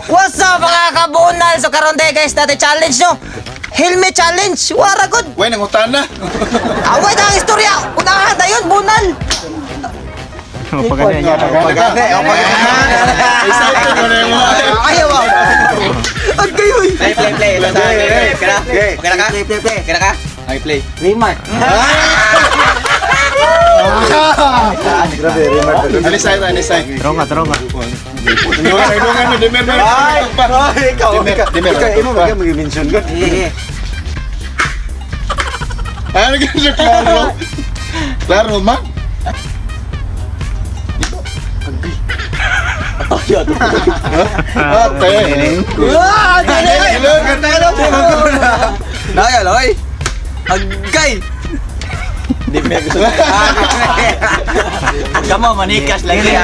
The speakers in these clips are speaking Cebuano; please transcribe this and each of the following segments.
What's up, mga kabunal? So karon day guys, dati challenge no. Helmet challenge. Wara good. Way, nangutan na. Away na ang istorya. Unahan na yun, bunal. Paganda niya. Paganda. Excited mo na yung mga. Ayaw ah. Agay oy. Play, play, play. Play, Okay na? play. Okay na ka? Play, play, play. Okay na ka? Okay, play. Remark. Grabe, remark. Anisay, anisay. Tronga, tronga. Inungan, inungan mo, Dimer, mer. Ay, ikaw, Dimer, ikaw, Dimer. ikaw, imo ba mag-mention ko? Ano ganyan, klaro? Klaro, man. Ate. Ah, dali. Daya, loy. Agay! Hindi mo gusto. Kamo, manikas lagi.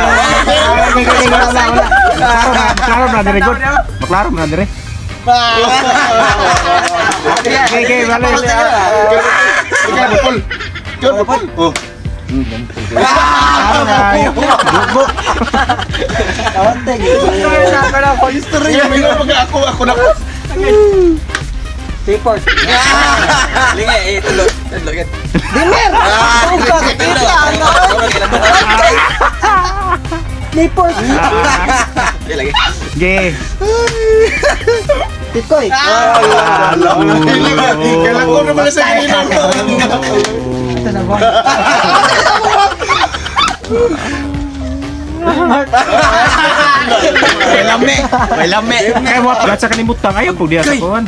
Klaro na dire good. Maklaro na dire. Okay, okay, bale. Ikaw, Paul. Ikaw, Paul. Oh. Klaro na. Bubo. History. Ako, ako na. Report. Lingi, eh, tulo. Tulo, yan. Dimer. Tugka, kita ano. Agay. Report. Hindi lagi. Ge. Tikoy. Kailan ko naman sa kanina. May lami. May lami. Kaya mo pala sa kanimutang ayo pug diya sa kuan.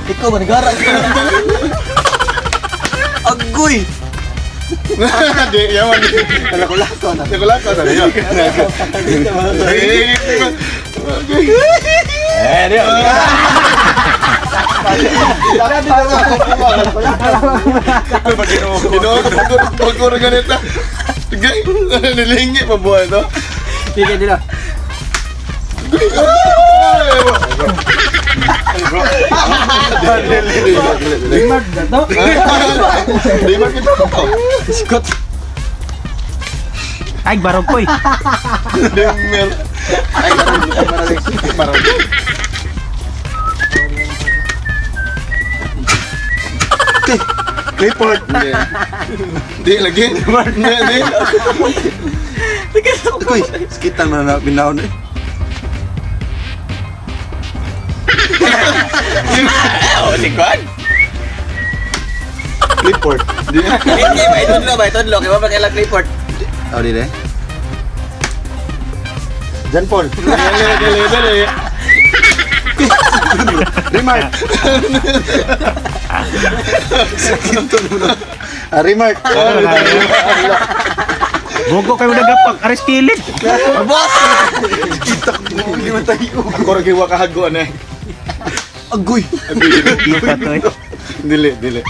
Ikaw, manigara. Agoy! Di, yaman. Nakulako na. Nakulako na. Eh, di. Ginoo ko pagkuro ganito. Gay, nilingi pa buhay to. Sige dilo. Remark na to? Remark ito ko. Sikot. Ay barog ko eh. Demel. Ay, marami. Marami. Clipboard. Hindi. Hindi lagi. Hindi, hindi. Uy, sakitan man na binaon eh. Oh, sikot. Clipboard. Hindi. Hindi, ba? Itudlo ba? Itudlo. Kaya ba kailang report? Oh, di eh. John Paul. Dali, dali, dali. Remark. Sakit to naman. Ah, remark. Bugo kayo nagapak aris kilid. Boss! Hindi man tayo. Ako rin kayo wakahaguan eh. Agoy. Kita to eh. Dili, dili.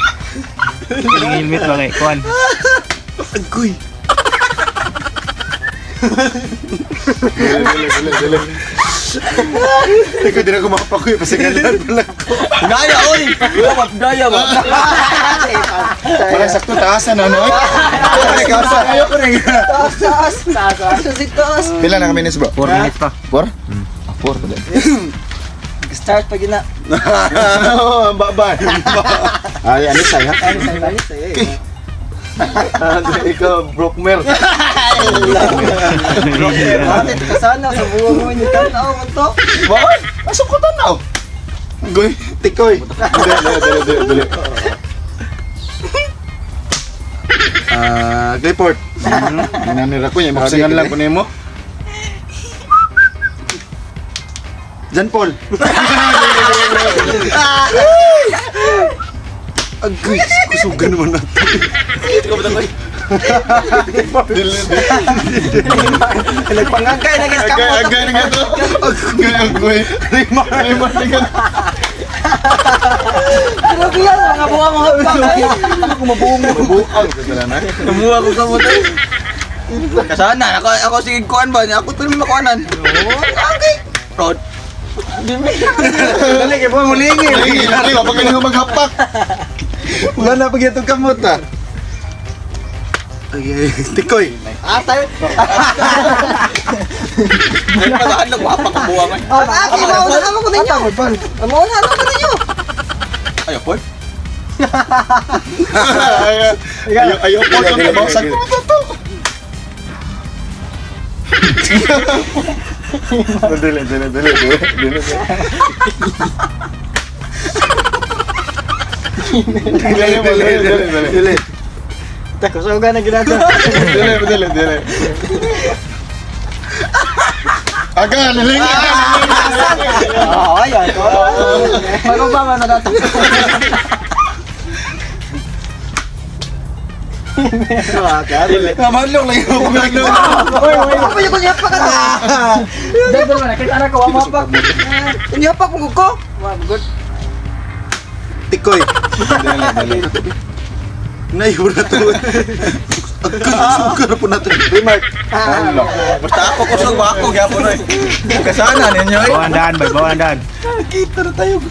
Yung helmet ba kay kuan. Agoy. Dili, dili, dili, dili. Ikaw din ako makapakuy. Pasagalan pala ko. Daya, oy! Daya ba? Parang sakto taasan ano eh. Kasa. Taas, taas. Taas, taas. Taas. Pila na kami nis bro? 4 minutes pa. 4? 4 pala. Start pa gina. Oo, ang baba. Ay, ano sa'yo? Ano sa ano sa eh. Ikaw, Brookmer. Ate, kasana sa buong mo ni tanaw man to. Bakit? Asa ko tanaw? Goy. Tikoy. Dili, dili, dili, dili, dili. Ah, clipboard. Nanira ko niya, makasingan lang ko nimo. John Paul. Agoy, kusugan naman natin. Dili, dili. Nagpangagay na guys Agay, kamo. agay na to. Agay, agay. Remark, remark na ganito. Grabe yan, mga buwa mga hapang. Mabuang ka sila na. Namuha ko sa mo tayo. Kasana, ako, ako sige kuan ba? Ako tuloy makuanan. Okay. Proud. Dali, kaya po mulingi. Lagi, lagi, kapag ganyan maghapak. Wala na pag itong kamot ah. Ay, ay, tikoy. Ah, tayo. Ay, pagkakadlok, mapapakubuha man. Ah, okay, mauna naman ko ninyo. Mauna naman ko ninyo. Ayaw, Paul. Ayaw, ayaw po. Dili, dili, dili. Dili, dili, dili, dili, dili. Dili, dili, dili, dili. Dili. Kusugan na ginagawa. Dili, dili, dili. Aga, nilingi. Oo, ayan. Bago pa man na Namanlong lang yung Oy, oy, oy. Ko niya pa ka. Dagdag man kita na ko mapak. Niya pa ko ko. Good. Tikoy. Naiwan na to. Agad, na po natin. Remark. Basta ako kusog ba ako gyapon oy. Kasana ninyo eh. Bawa daan, bay, bawa daan. Kita na tayo.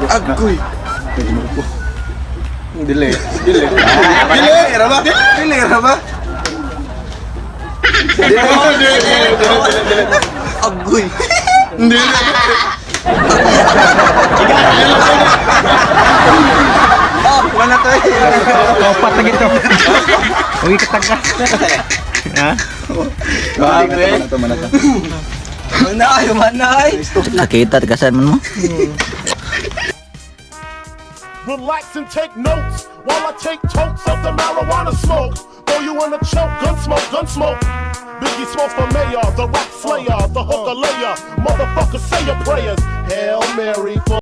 Agoy. Dili, dili. Dili, ra ba? Dili, ra ba? Dili, dili, dili, dili. Agoy. Dili. Wala to eh. Topat na gito. Uy, katag ka. Ha? Grabe. Mana to, mana to. Manay, manay. Nakita kasan man mo. Relax and take notes while I take totes of the marijuana smoke. Throw you in a choke, gun smoke, gun smoke. Biggie Smalls for mayor, the rap slayer, the hooker layer. Motherfucker, say your prayers. Hail Mary for